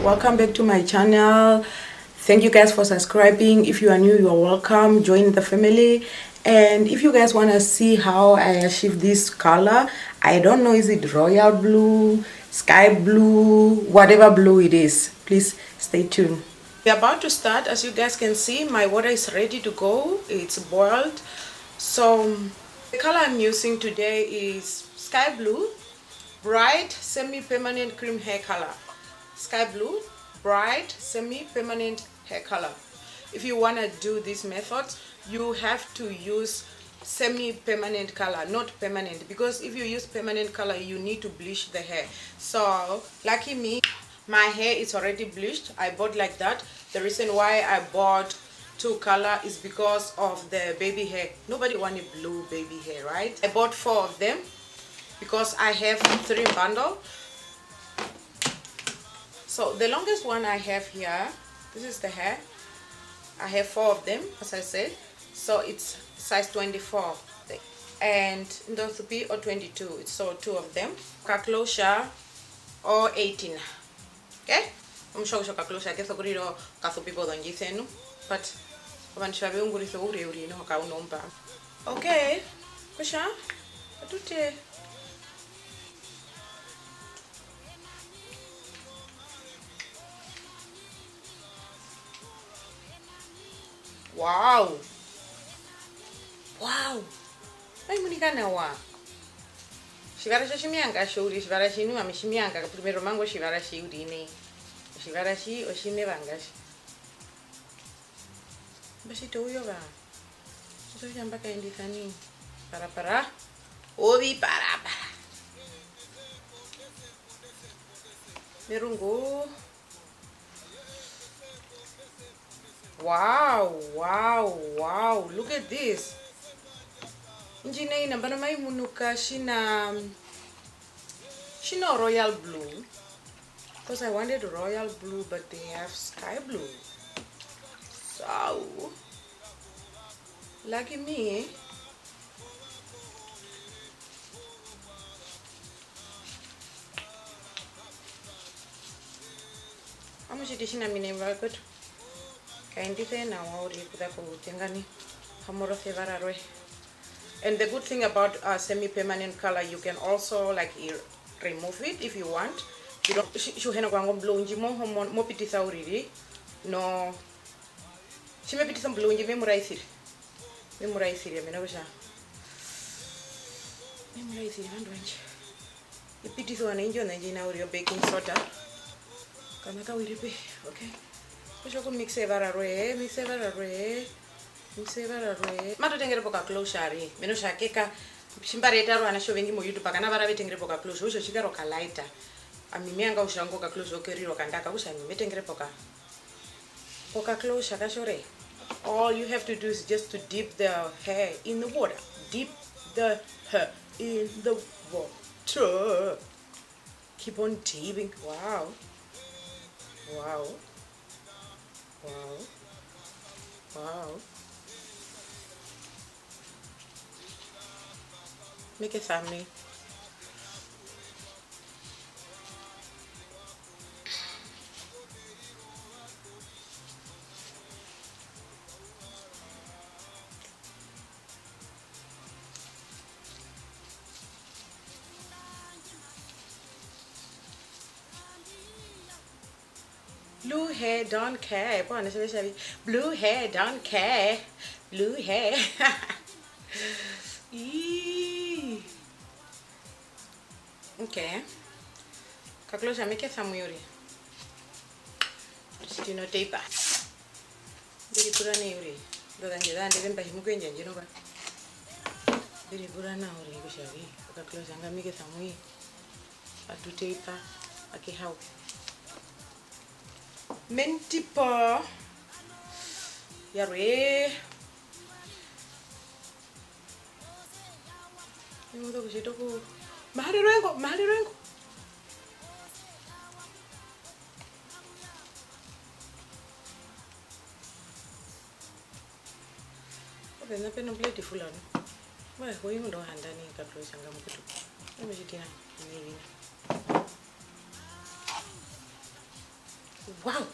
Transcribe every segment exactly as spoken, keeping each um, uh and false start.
Welcome back to my channel. Thank you guys for subscribing. If you are new, you are welcome. Join the family. And if you guys wanna see how I achieve this color, I don't know, is it royal blue, sky blue, whatever blue it is, please stay tuned. We're about to start. As you guys can see, my water is ready to go. It's boiled. So the color I'm using today is sky blue, bright semi-permanent cream hair color. Sky blue, bright semi-permanent hair color. If you wanna do this method, you have to use semi-permanent color, not permanent, because if you use permanent color, you need to bleach the hair. So lucky me, my hair is already bleached. I bought like that. The reason why I bought two color is because of the baby hair. Nobody wanted blue baby hair, right? I bought four of them because I have three bundle. So the longest one I have here, this is the hair. I have four of them, as I said. So it's size twenty-four. And ndosupi o twenty-two, so two of them. Ka closure o eighteen. Okay? Omushongo shoka closure ke sokurira okasupi pozondjise nu. But ovandu tjiva ve ungurisa oure uriri noho kau na umba. Okay. Kutja, atute. Wow. Wow. Mai munika nawa. Otjivara tjo tji me vanga tjo uriri, otjivara tji nu ami tji me vanga, primero manga otjivara tji uriri nai. Otjivara tji otji me vanga tji. Mba tjita ouyova. Otjo tja mba kaendisa nai. Parapara. Oviparapara. Merungu. Wow, wow, wow. Look at this. Indji nai nambano mai munuka tji na, tji na royal blue. Because I wanted royal blue, but they have sky blue. So, lucky me. Amu tjiti tjina mine vakwetu. Kaendise nawa uriri okuza koutenga nai. Hamorose evara roye. And the good thing about uh, semi-permanent color, you can also like ir- remove it if you want. You don't, tji- tji u hina kuvanga omblow ndji mo, mo, mo pitisa uriri. No, tji me pitisa omblow ndji me mu raisire. Me mu raisire, mena rokutja me mu raisire vandu vandje. I pitisiwa na indjo ndji na uriri o baking soda. Kana ka wire pe, okay. Kutja oku mixa evara roye, mixa evara roye, mixa evara roye. Matu tengere poka closure ari, mena rokutja keka, tji mba reta ovanatje ovengi mo YouTube, kana vara ve tengere poka closure, okutja otji kara oka lighter. Ami me vanga kutja ingo ka closure oke rira okandaka, okutja ami me tengere poka. Poka closure katjore. All you have to do is just to dip the hair in the water. Dip the hair in the water. Keep on dipping. Wow. Wow. Wow. Wow. Make a thumbnail. Blue hair don't care. Poo ovanatje ve tja vi, blue hair don't care. Blue hair. Ii. Okay. Ka closure me ke sa mwi uriri. Tjiti no tape. Mbe ripura nai uriri. Indo zandje zaa ndere mba hi mu kwendja ndje nova. Mbe ripura nao uriri kutja vi, oka closure nga me ke sa mwi. Atu tape, ake hau. Mentipo. Yarwe. Nyemuza okutjita oku, maharero engo, maharero engo. Opena peno blade fula no. Mara hoyi ngunda wahanda nai ka closure nga mukutu. Nyemuza okutjita nai. Nai vina. Wow.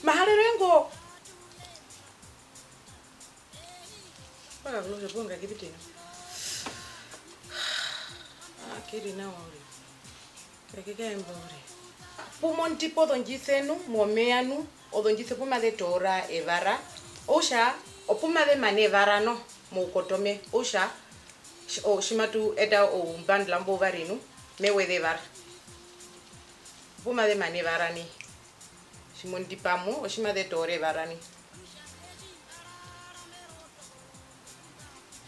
Maharero engo. Paka close po nga kivitino. Ah, keri nawa uri. Keke kaemba uri. Pu mo ndi po ozondjise nu, momeya nu, ozondjise pu maze toora evara. Okutja, opu maze mana evara no, moukoto me. Okutja, tji-, o-, tji matu eta oumbandela mbo uvari nu, me weza evara. Opu maze mana evara nai. Tji mo ndi pa mo, otji maze toora evara nai.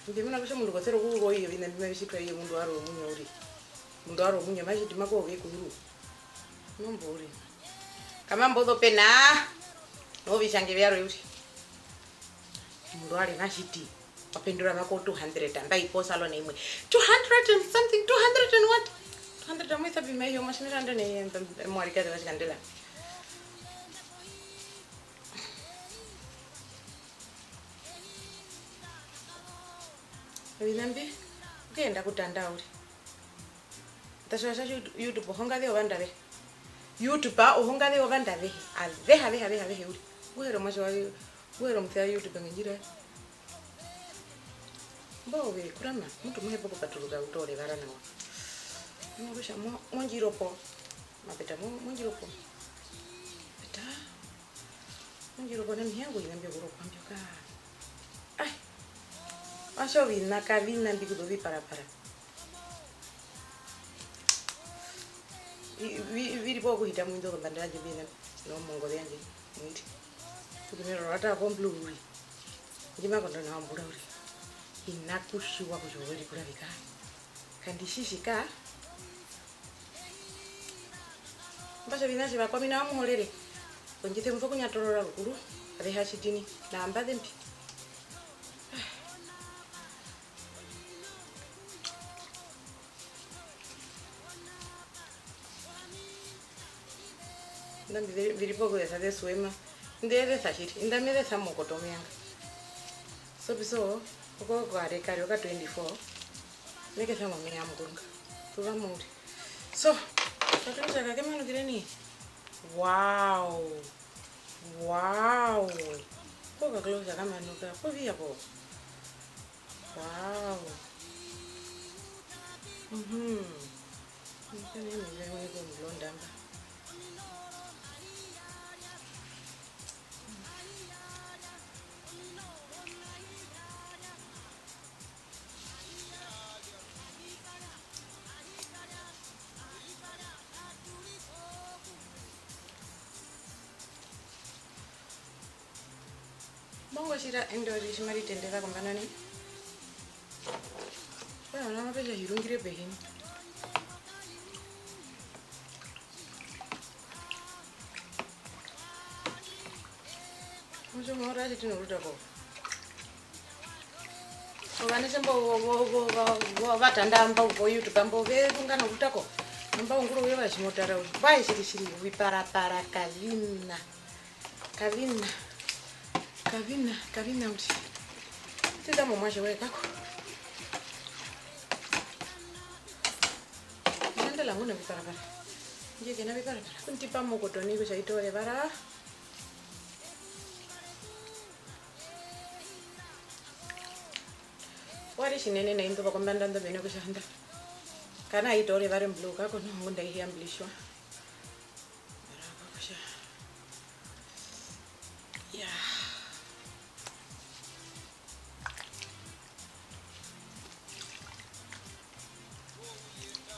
Mbi muna kutja omundu ko sere okuurwa oviṋa mbi mavi tjitwa i omundu warwe womuinyo uriri. Omundu warwe womuinyo ma tjiti maku oke kuuru. Mambo uriri. Kamambo ozopena. Novitjange vyarwe uriri. Omundu warwe ma tjiti. Wa pendura vako two hundred, mba i po salon imwe. Two hundred and something, two hundred and what? Two hundred amwe isapi mai yo, mashini randa ne, em, em, mwarikazi wa tjikandela. Oviṋa mbi, okuyenda kutanda uriri. Tate wa tja YouTube, ohonga ze ovandu avehe. YouTube, ohonga ze ovandu avehe. Avehe, avehe, avehe, avehe uriri. Ngu he ri omuatje wa, ngu he ri omuṱe wa YouTube nge ndji raere. Mbo ove kurama, mutu mu hepa okupaturuka u toore evara nawa. Mena rokutja mo-, mondjiropo, mapeta mo-, mondjiropo. Peta. Ondjira kona mihingo ina mbyo kurokwa mbyo ka. Ai. Asho vina kavina mbi kuzo viparapara. Vi-, vi-, viri po kuhita muindo zombanda yandje vina, no mongo yandje, muiri. Kuti mero rata ko blue uri. Ndji makondo na ombura uri. Ina kutjiwa kutja oweri kuravika. Kandi tjitji ka. Mba tja ovina tji va kwami nao muhorere. Ondjise mu sokunyatorora rukuru. Ave ha tjiti nai. Na mba zembi. Inda mbi-, mbi ri pokuzesa ze swema. Inda e zesa tjiri. Inda me zesa moukoto womeya nga. So, piso, oko kare kare oka twenty-four. Me kesa momeya mukurunga. Tuva mo uri. So, ka close ka ke manukire nai. Wow. Wow. Ko ka close ka manuka. Ko via ko. Wow. Mhm. Mukene muzee mwe ko mlonda mba. Mongo tjira endo ri tji mari tendeka kombanda nai. Oyo nao mape tja hi rungire pehi. Mutu omuhoro a tjiti norutako. Ovanatje mbo vo, vo, vo, va, va, va tanda mbo vo YouTube mbo ve vunga norutako. Nambano ongurova yoye va tji mo tara uriri. Mbwae tjiri tjiri oviparapara kavina. Kavina. Kavina, kavina uriri. Tjita momuatje woye kako. Nandela ngu na viparapara. Ndje ke na viparapara. Ku ndi pa moukoto nai kutja i toore evara. Wa ri tjinene nai ndo va kombanda ndo mena rokutja nda. Kana i toore evara emblue kako noho ngunda ai hi ya mblishwa. Mara kokutja. Ya.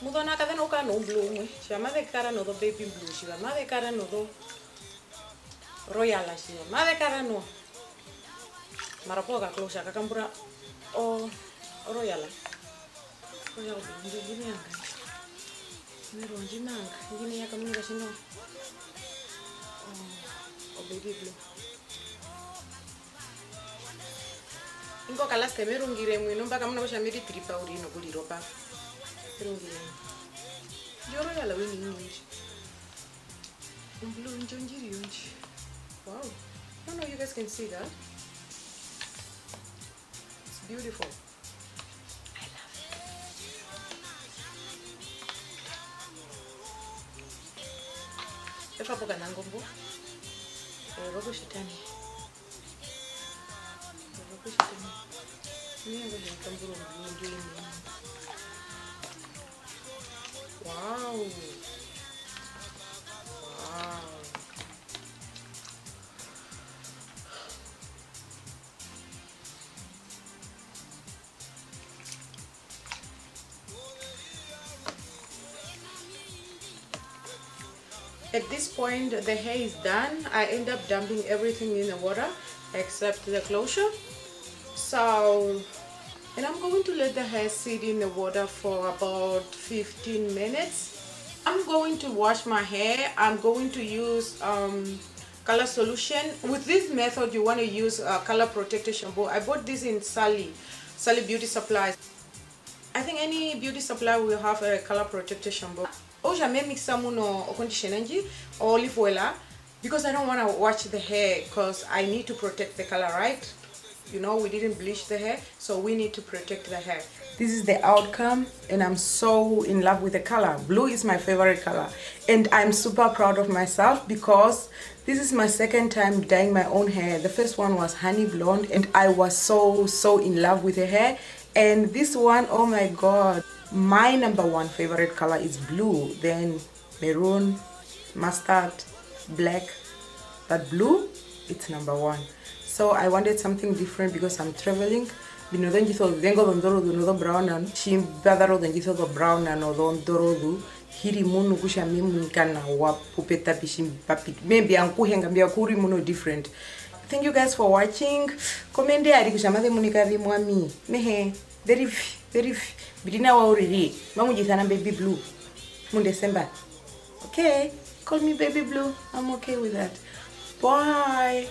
Muzo nao kave na kukara noumblu umwe, tjiva maze kara nozo baby blue, tjiva maze kara nozo royal, tjiva maze kara no, mara opuwo ka close ka kambura o, o royal. Royal blue, ndji, ndji me yanga ndji. Mero ndji me yanga, ndji me yaka munika tjino. O, o baby blue. Ingo ka last me rungire mwi, nu mba kamuna kutja me ri tripa uriri nokuriropa. Me rungire mwi. Ndjo royal wini ndji. Ombulu ndjo ndji ri yondji. Wow. I don't know if you guys can see that. It's beautiful. I love it. Twa po kanango mbo. Ove okutjita nai. Ove okutjita nai. Mehee ngo tji wa tambura ombura ndjo imwe. Wow. Wow. At this point, the hair is done. I end up dumping everything in the water except the closure. So, and I'm going to let the hair sit in the water for about fifteen minutes. I'm going to wash my hair. I'm going to use um, color solution. With this method, you want to use uh, color protector shampoo. I bought this in Sally, Sally Beauty Supplies. I think any beauty supply will have a color protector shampoo. Okutja me mixa muno o conditioner ndji, o olive oil, because I don't want to wash the hair, because I need to protect the color, right? You know, we didn't bleach the hair, so we need to protect the hair. This is the outcome, and I'm so in love with the color. Blue is my favorite color, and I'm super proud of myself because this is my second time dyeing my own hair. The first one was honey blonde, and I was so, so in love with the hair. And this one, oh my God, my number one favorite color is blue, then maroon, mustard, black, but blue, it's number one. So I wanted something different because I'm traveling. Mbi nozondjise ozenga ozondorozu nozobrown, tji mba zara ozondjise ozobrown nozondorozu, hi ri munu kutja me munika nawa pupetapi tji mba piti. Mehee mbi ya okuhenga, mbi ya okurimuna different. Thank you guys for watching. Komende ya ri kutja maze munika vi mwami. Mehee, very, very, mbi ri nawa uriri. Mamu ndji isana Baby Blue. Mu December. Okay, call me Baby Blue. I'm okay with that. Bye.